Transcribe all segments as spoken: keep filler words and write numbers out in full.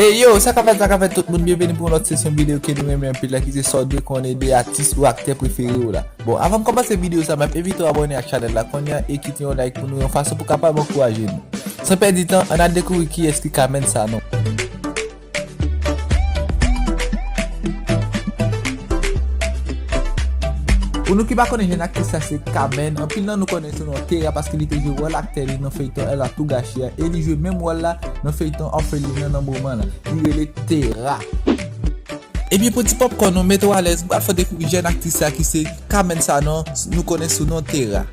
Hey yo, sa k ap fèt, sa k ap fèt tout moun, byenveni pou yon lòt sesyon videyo ke nou renmen anpil la, ki se sa w dwe konnen de atis ou aktè prefere w la. Bon, avan m kòmanse videyo sa, m ap envite w abòne ak chanèl la kounye a e kite yon like pou nou yon fason pou kapab ankouraje nou. San pèdi tan, ann al dekouvri kiyès ki Kamèn Sanon. Pou nou ki pa konnen jèn aktris sa se Kamèn, anpil nan nou konnen sou non Tera paske li te jwe wòl aktè li nan feyton Elle a tout gâché a, e li jwe menm wòl la nan feyton Orpheline nan moman la. Li rele Tera. Ebyen pou ti popcorn nou, mete w alèz, m pral fè w dekouvri jèn aktris sa ki se Kamèn Sanon, nou konnen sou non Tera.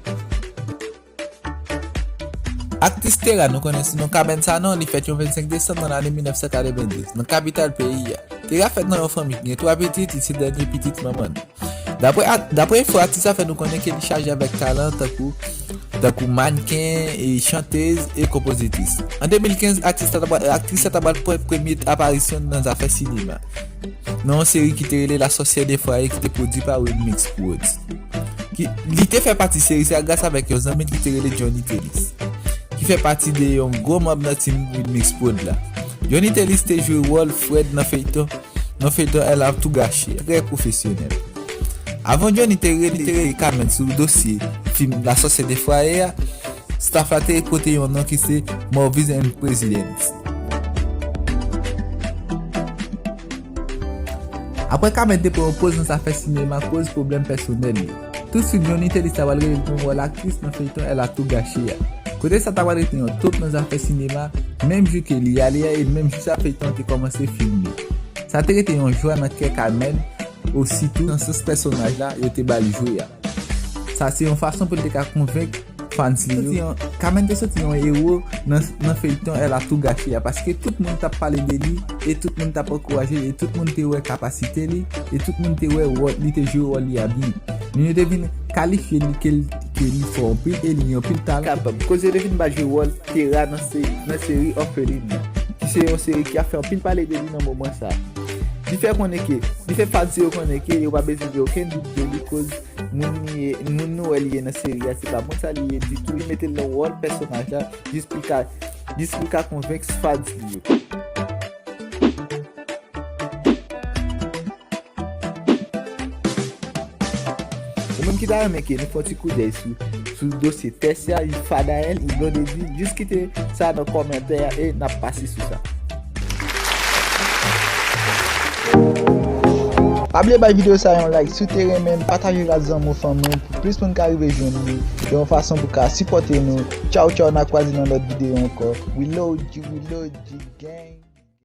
Aktris Tera, nou konnen sou non Kamèn Sanon, li fèt yon vennsenk desanm nan lane mil nèf san katrevenndis, nan kapital peyi a. Tera fèt nan yon fanmi ki gen twa pitit, li se dènye pitit manman l. Dapre a- dapre enfo, atis sa fè nou konnen ke li chaje avèk talan tankou tankou mannken, e chantez e konpozitris. An de mil kenz, aktris sa ta pral- aktris sa ta pral pran premye aparisyon nan zafè sinema, nan yon seri ki te rele La Sorcière des Foyers ki te pwodui pa Remix Prodz. Ki, li te fè pati seri sa gras avèk yon zanmi l ki te rele Johnny Telis, ki fè pati de yon gwo manm nan team Remix Prod la. Johnny Telis te jwe wòl Fred nan feyton, nan feyton Elle a tout gâché, trè pwofesyonèl. Avan Johnny te rele, te rele Kamèn sou dosye fim La Sorcière des Foyers a, staff la te pote yon non ki se Movies and Presidents. Apre Kamèn te pran yon poz nan zafè sinema akoz pwoblèm pèsonèl li. Tousuit, Johnny Telis ta pral rele l pou yon wòl aktris nan feyton Elle a tout gâché a. Kote sa ta pral rete yon top nan zafè sinema, menm jou ke li ale a e menm jou sa feyton an te kòmanse filme. Sa te rete yon jwa nan kè Kamèn, ositou nan sans pèsonaj la yo te ba l jwe a. Sa se yon fason pou l te ka konvenk fans li yo. Kamèn te soti yon ewo nan, nan feyton Elle a tout gâché a, paske tout moun t ap pale de li, e tout moun t ap ankouraje l, e tout moun te wè kapasite li, e tout moun te wè wòl, li te jwe wòl li a byen. Moun yo te vin kalifye li ke l, ke li fò anpil, e li gen anpil talan. Kapab. Koz yo te vin ba l jwe wòl Tera nan seri, nan seri Orpheline nan, ki se yon seri ki ap fè anpil pale de li nan moman sa. Li fè konnen ke, li fè fans yo konnen ke yo pa bezwen gen okenn dout de li, koz moun li ye, moun nou wè li ye nan seri a, se pa moun sa li ye ditou. Li mete l nan wòl pèsonaj la jis pou l ka, jis pou l ka konvenk fans li yo. Ou menm ki ta renmen ke nou fè yon ti koudèy sou, sou dosye Tessa, Fadael, Blondedy, jis kite sa nan kòmantè a e n ap pase sou sa. Pa bliye bay videyo sa yon like si w te renmen l, pataje l ak zanmi w, fanmi w, pou plis moun ka rive jwenn li, yon fason pou ka sipòte nou. Tchaw, tchaw, n a kwaze nan lòt videyo ankò. We love you, we love you, gang.